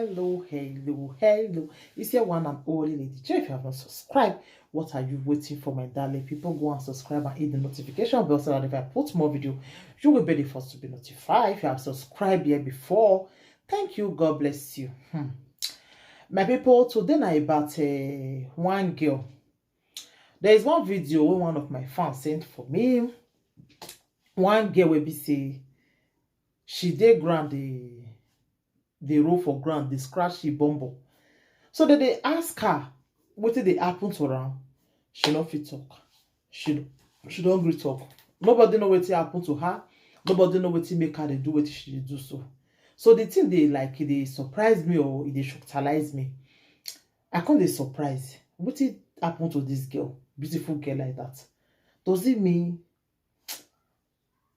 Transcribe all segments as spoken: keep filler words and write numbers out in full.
Hello, hello, hello. It's your one and only Lady J. If you haven't subscribed, what are you waiting for, my darling? People, go and subscribe and hit the notification bell so that if I put more video, you will be the first to be notified. If you have subscribed here before, thank you. God bless you. Hmm. My people, today na about uh, one girl. There is one video wey one of my fans sent for me. One girl wey be say she dey ground dey dey roll for ground, dey scratch she bumbo. So dem dey ask her wetin dey happen to am. She no fit talk. She she don gree talk. Nobody know wetin happen to her. Nobody know wetin make her dey do wetin she dey do so. So the thing dey, like, e dey surprise me or e dey shocktalize me. I come dey surprise. Wetin happen to this girl, beautiful girl like that? Does it mean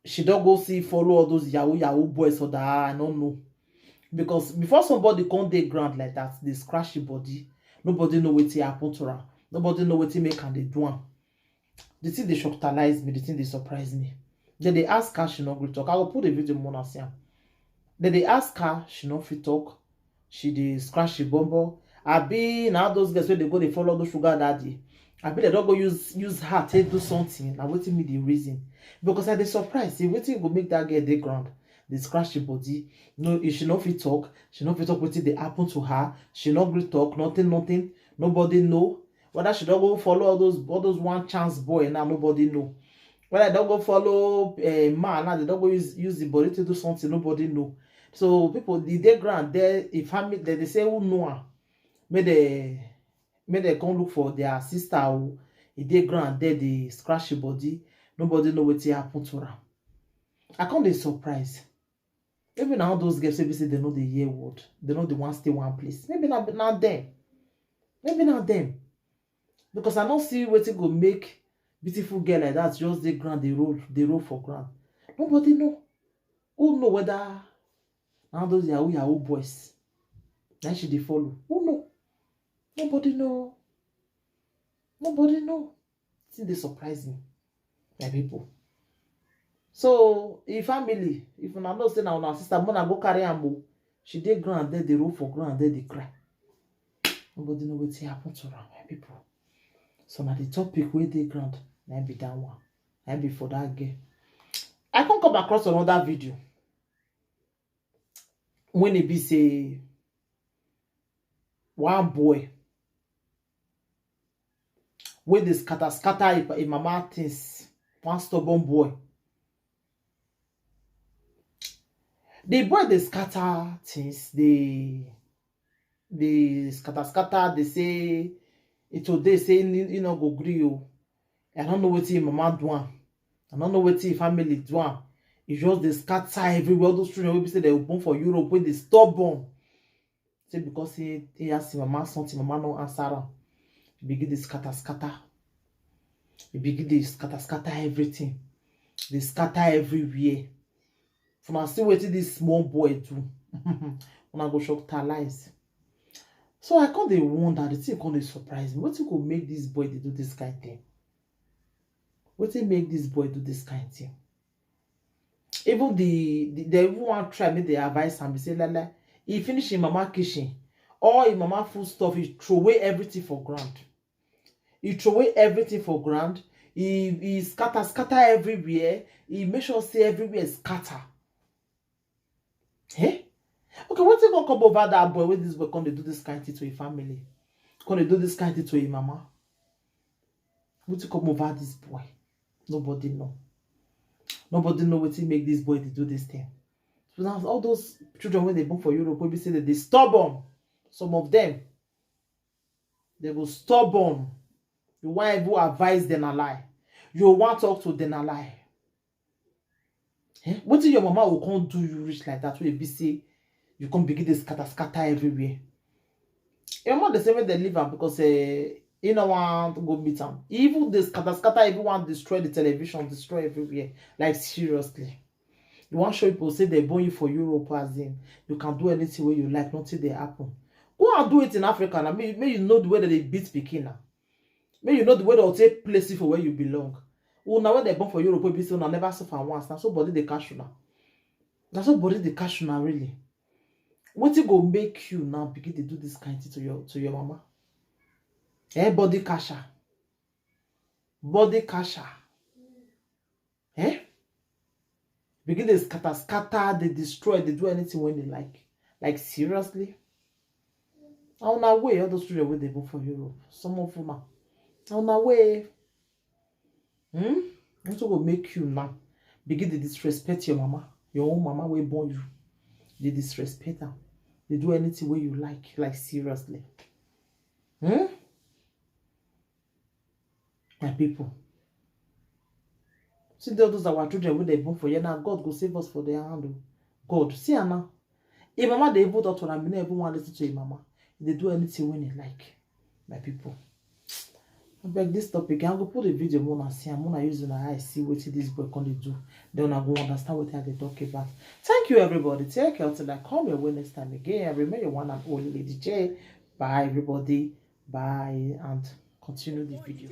she don go see follow all those yahoo yahoo boys for that? I no know. Because before somebody come dey ground like that, dey scratch him body, nobody know wetin happen to am. Nobody know wetin make am dey do am. The thing dey shocktalize me, the thing dey surprise me. Dem dey ask her, she no gree talk. I go put the video, una see am. Dem dey ask her, she no fit talk. She dey scratch she bumbo. Abi na all those girls wey dey go dey follow those sugar daddy? Abi dem don go use use her take do something? Na wetin me dey reason. Because I dey surprise say wetin go make that girl dey ground dey scratch she body. No, if she no fit talk, she no fit talk wetin dey happen to her. She no gree talk, nothing, nothing. Nobody know. Whether she don go follow all those all those one chance boy now, nobody know. Whether she don go follow uh, man now, dem don go use use the body to do something, nobody know. So people, e dey ground there, if family, dem dey say who know am, make dem make dem come look for their sister o. E dey ground there, dey scratch him body, nobody know wetin happen to am. I come dey surprise. Maybe na all those girls wey be say dem no dey hear word, dem no dey wan stay one place. Maybe na na dem. Maybe na dem. Because I no see wetin go make beautiful girl like that just dey ground, dey roll, dey roll for ground. Nobody know. Who know whether na all those yahoo yahoo boys na she dey follow? Who know? Nobody know. Nobody know. Thing dey surprise me, my people. So if family, if una know say na una sister, una go carry am o. She dey ground there, dey roll for ground there, dey cry. Nobody know wetin happen to am, my people. So na the topic wey dey ground, na be that one. Na be for that girl. I come come across another video when e be say one boy wey dey scatter scatter im im mama things, one stubborn boy. The boy dey scatter things, dey dey scatter scatter, dey say e today say e no go gree o. I no know wetin im mama do am. I no know wetin im family do am. E just dey scatter everywhere. All those children wey be say dem born for Europe wey dey stubborn. Say because he he ask him mama something, mama no answer am. He begin dey scatter scatter. He begin dey scatter scatter everything. Dey scatter everywhere. If una see wetin this small boy do, una go shocktalize. So I come dey wonder, the thing come dey surprise me. Wetin go make this boy dey do this kind thing? Wetin make this boy do this kind thing? Even the, the they even wan try make they advise am, be say, lala, he finish him mama kitchen, all him mama food stuff, he throw away everything for ground. He throw away everything for ground. He he scatter scatter everywhere. He make sure say everywhere scatter. Eh? Okay, wetin come come over that boy wey this boy come dey do this kind thing to him family? Come dey do this kind thing to him mama? Wetin come over this boy? Nobody know. Nobody know wetin make this boy dey do this thing. So now all those children wey dey born for Europe wey be say dem dey stubborn, some of them, dem go stubborn. You wan even advise dem, na lie. You wan talk to dem, na lie. Eh? Wetin your mama go come do you reach like that wey be say you come begin dey scatter scatter everywhere? Your mama dey say make dem leave am because eh, he no wan go meet am. He even dey scatter scatter, even wan destroy the television, destroy everywhere. Like seriously. You wan show people say dem born you for Europe, as in you can do anything wey you like, nothing dey happen. Go and do it in Africa na, make make you know the way dem dey beat pikin na. Make you know the way dem take place you for where you belong. Una wey dem born for Europe wey be say una never suffer once, na so body dey catch una. Na so body dey catch una really. Wetin go make you now begin dey do this kind thing to your, to your mama? Eh, body catcher. Body catcher. Eh? Begin dey scatter, scatter, dey destroy, dey do anything when they like. Like, seriously? Now, na way all those children wey dey born for Europe, some of una, now, na way. Hmm? Wetin go make you now begin dey disrespect your mama, your own mama wey born you? Dey disrespect am. Dey do anything wey you like. Like, seriously. Hmm? My people. See, all those our children wey dey born for here now, God go save us for their hand o. God, see am now. Im mama dey even talk to am, e no even wan listen to im mama. E dey do anything when e like. My people, abeg, this topic, I go put the video, una see am, una use una eye see wetin this boy come dey do. Then una go understand wetin I dey talk about. Thank you, everybody. Take care till I come your way next time again. I remain your one and only Lady J. Bye, everybody. Bye, and continue the video.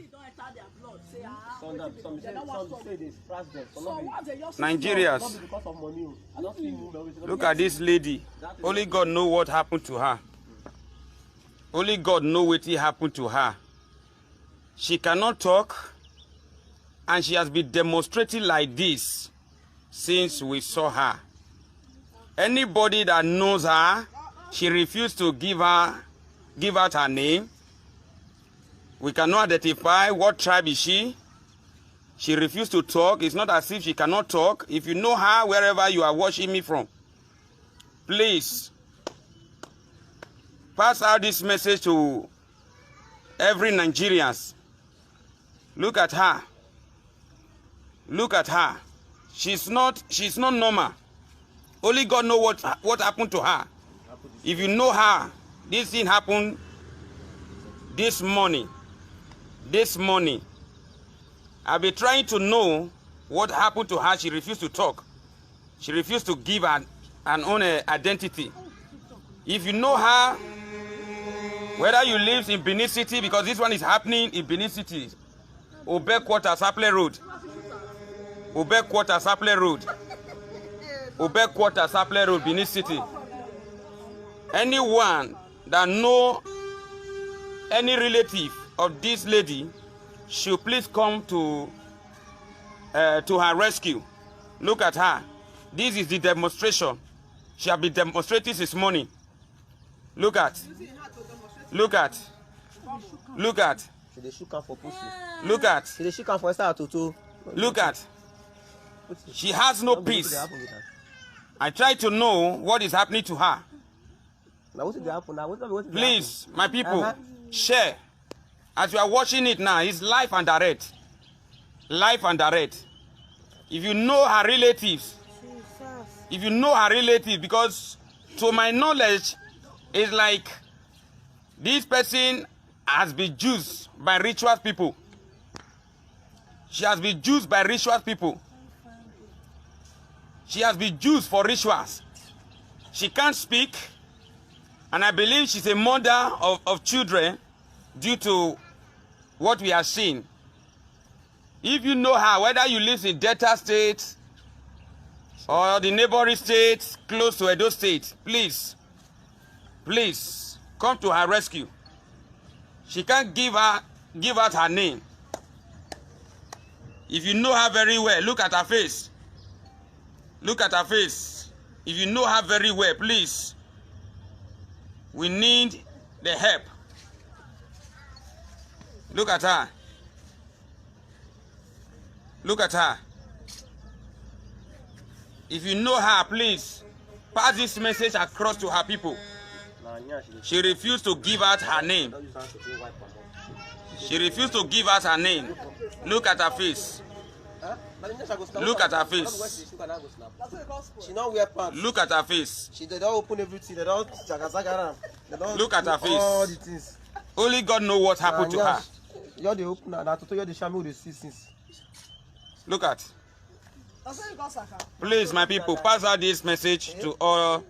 Nigerians, look at this lady. Only God know what happened to her. Only God know wetin happened to her. She cannot talk, and she has been demonstrating like this since we saw her. Anybody that knows her, she refused to give her, give out her name. We cannot identify what tribe is she. She refused to talk. It's not as if she cannot talk. If you know her, wherever you are watching me from, please pass out this message to every Nigerians. Look at her. Look at her. She's not, she's not normal. Only God know what, what happened to her. If you know her, this thing happened this morning. This morning. I've been trying to know what happened to her. She refused to talk. She refused to give an, an own, uh, identity. If you know her, whether you live in Benin City, because this one is happening in Benin City, Obek Quarter, Sapele Road. Obek Quarter, Sapele Road. Obek Quarter, Sapele Road, Benin City. Anyone that know any relative of this lady should please come to, uh, to her rescue. Look at her. This is the demonstration. She have been demonstrating since morning. Look at. Look at. Look at. She dey shook am for pussy. Look at. She dey shook am for inside her toto. Look at. She has no peace. I try to know what is happening to her. Now, what did happen? Now, what, what did happen? Please, my people, uh-huh, share. As you are watching it now, it's live and direct. Live and direct. If you know her relatives, if you know her relatives, because to my knowledge, it's like this person has been used by rituals people. She has been used by rituals people. She has been used for rituals. She can't speak, and I believe she's a mother of, of children due to what we are seeing. If you know her, whether you live in Delta State or the neighboring states close to Edo State, please, please come to her rescue. She can't give her, give out her name. If you know her very well, look at her face. Look at her face. If you know her very well, please. We need the help. Look at her. Look at her. If you know her, please pass this message across to her people. She refused to give out her name. She refused to give out her name. Look at her face. Look at her face. She no wear pants. Look at her face. She, they don't open everything. They don't jaga jaga am. They don't. Look at her face. All the things. Only God know what happened to her. You dey open na, na toto you dey show me the see since. Look at. Please, my people, pass out this message to all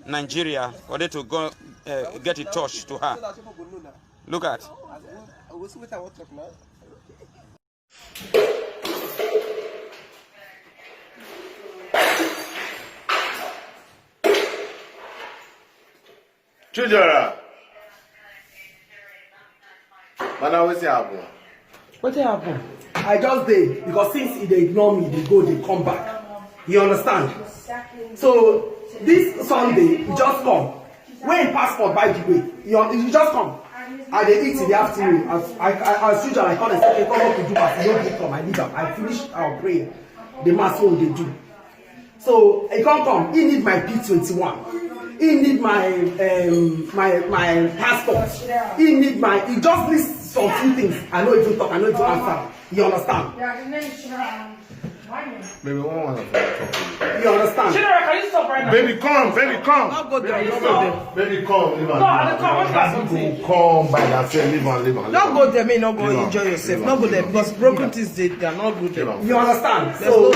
Nigeria for them to go, uh, get in touch to her. Look at. Chidera. Mana, wetin happen? Wetin happen? I just dey, because since e dey ignore me, dey go, dey come back. You understand? So this Sunday, e just come. When passport, by the way, you, you just come. I dey eat in the afternoon. As, I, I, as usual, I call and say, "Okay, come up to do mass." You no gree come. I leave am. I finish our prayer. The mass wey we dey do. So he come come. He need my P twenty-one. He need my, um, my, my passport. He need my, he just need some few things. I no even talk. I no even answer. You understand? Baby, one one of them talk to you. You understand? Chidera, can you stop right now? Baby, come, baby, come. No go there. Baby, come. Baby, come. Leave am. No, I dey come. What is something? Come by yourself. Leave am, leave am, leave am. No go there, make you no go enjoy yourself. No go there, because broken things dey there. No go there. You understand? So,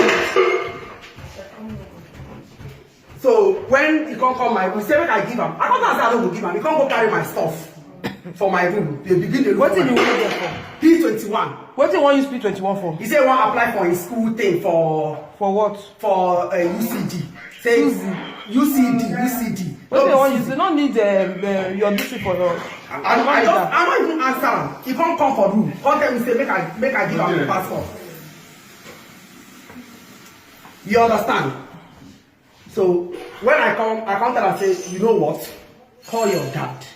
so when he come come my, he say make I give am. I come tell am say I no go give am. He come go carry my stuff for my room. Dey begin dey look. Wetin you wan get for? P twenty-one. Wetin you wan use P twenty-one for? He say he wan apply for his school thing for, for what? For, uh, U C D. Say U C D, U C D. Wetin you wan use? You no need, um, uh, your this thing for your. I, I, I just, I no even answer am. He come come for room. Come tell me say make I, make I give am the passport. You understand? So when I come, I come tell am say, "You know what? Call your dad.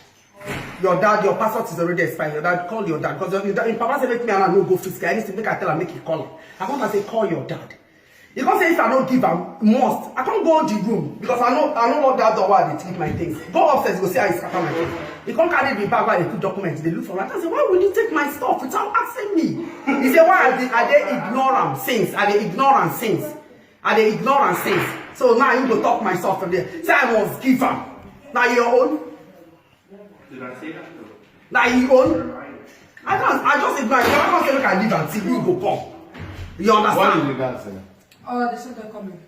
Your dad, your passport is already expired. Your dad, call your dad." Because your, your dad, him papa say make me and I no go physical. Anything, make I tell am, make he call am. I come tell am say, "Call your dad." He come say if I no give am, must. I come go the room because I know, I know what that door where I dey keep my things. Go upstairs, go see how he scatter my things. He come carry the bag where I dey put documents. Dey look for me. I say, "Why will you take my stuff without asking me?" He say, "Why I dey, I dey ignore am since? I dey ignore am since. I dey ignore am since." So now he go talk my stuff from there. Say I must give am. Na your own. Did I say that? No. Na him own. I just, I just ignore. I can't say make I leave am till you go come. You understand? What did the guy say? Oh, they said they're coming.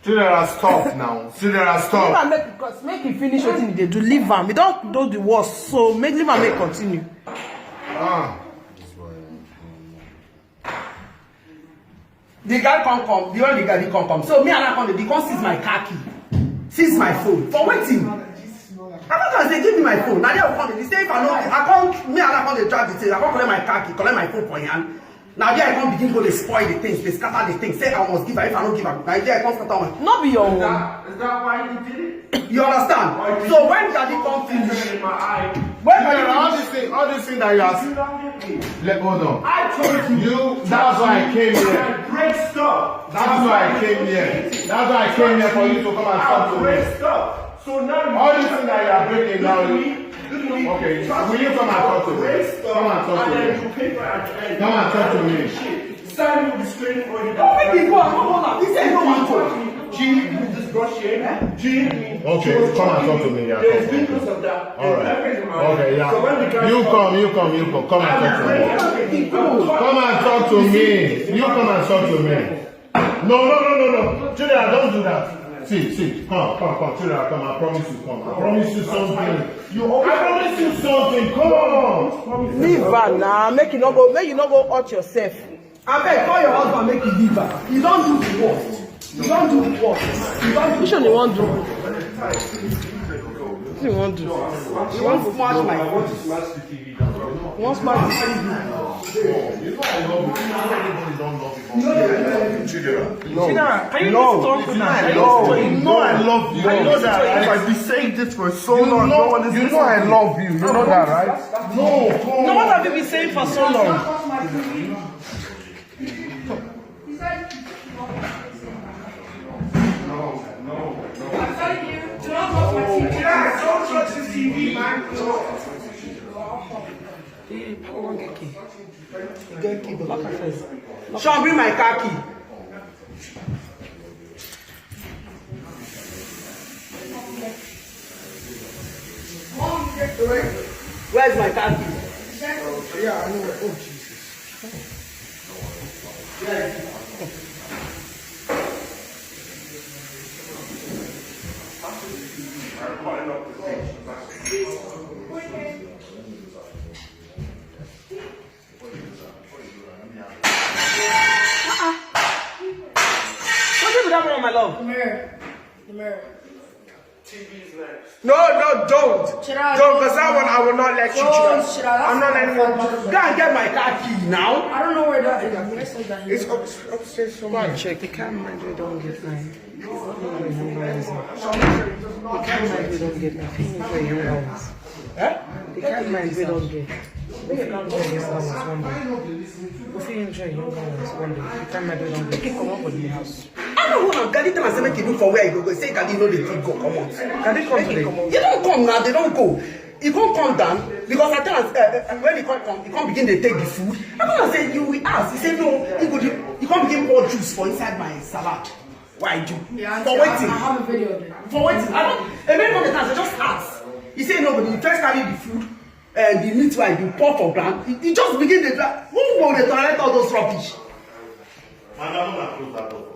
Chidera, stop now. Chidera, stop. Leave am make, because make he finish wetin he dey do. Leave am. He don do the worst. So make, leave am make continue. Ah. The guy come come. The only guy he come come. So me and I come, they come seize my car key, seize my phone. For wetin? I come tell am say, "Give me my phone." Na there we come. He say if I no, I come, me and I come dey drag the thing. I come collect my car key, collect my phone for him hand. Na there I come begin go dey spoil the things, dey scatter the things. Say I must give am. If I no give am, na there I come scatter one. No be your own. Is that, is that why you did it? You understand? So when daddy come finish, when daddy finish, all this thing, all this thing that you are, let, hold on. I told you. You, that's why I came here. Break stuff. That's why I came here. That's why I came here for you to come and talk to me. Break stuff. So now you all this thing that you are breaking now. Okay, will you come and talk to me? Come and talk to me. Come and talk to me. Sign will be screening all you. Don't make me go. I don't want that. He said no man talk. G, you just brush here. G. Okay, come and talk to me. Yeah, there's videos of that. All right. Okay, yeah. So when the guy, you come, you come, you come. Come and talk to me. Come and talk to me. You come and talk to me. No, no, no, no, no. Chidera, don't do that. See, see. Come, come, come. Chidera, come. I promise you, come. I promise you something. You, I promise you something. Come. Leave her now. Make you no go. Make you no go hurt yourself. Abeg, call your husband make he leave her. He don do the worst. He don do the worst. He don do. Which one he wan do? Wetin he wan do? He wan smash my phone. He wan smash the T V. You know I love you. You know everybody don love you. Chidera. Chidera, can you listen to uncle now? No, you know I love you. I know that. I've been saying this for so long. You know I love you. You know that, right? No, no. What have you been saying for so long? Sean, bring my car key. Where's my car key? Yeah, I know. Oh, Jesus. Uh-uh. Wetin be that one, my love? Come here. Come here. No, no, don't. Don't, because that one I will not let you. I'm not letting you. Go and get my car key now. I don't know where that is. Where is that? It's upstairs somewhere. Go and check. The kind mind we don't get now. The kind mind we don't get now. Finish for young ones. Eh? The kind mind we don't get. We fit enjoy young ones one day. We fit enjoy young ones one day. The kind mind we don't get. Come up with the house. I don't want to Gadi tell am say make he look for where he go go. Say Gadi no dey fit go comot. Gadi come today. He don come now. They don go. He come come down because I tell am uh, uh, when he come come, he come begin dey take the food. I come and say you will ask. He say no. He go dey, he come begin pour juice for inside my salad. Why do? Yeah, For I, I wetin? Have a video of it. For wetin? I don't. A man come dey tell am say just ask. He say no. But he first carry the food and the meat wey I do pour for ground. He, he just begin dey drag. Who go dey tolerate all those rubbish? Madam, una close that door.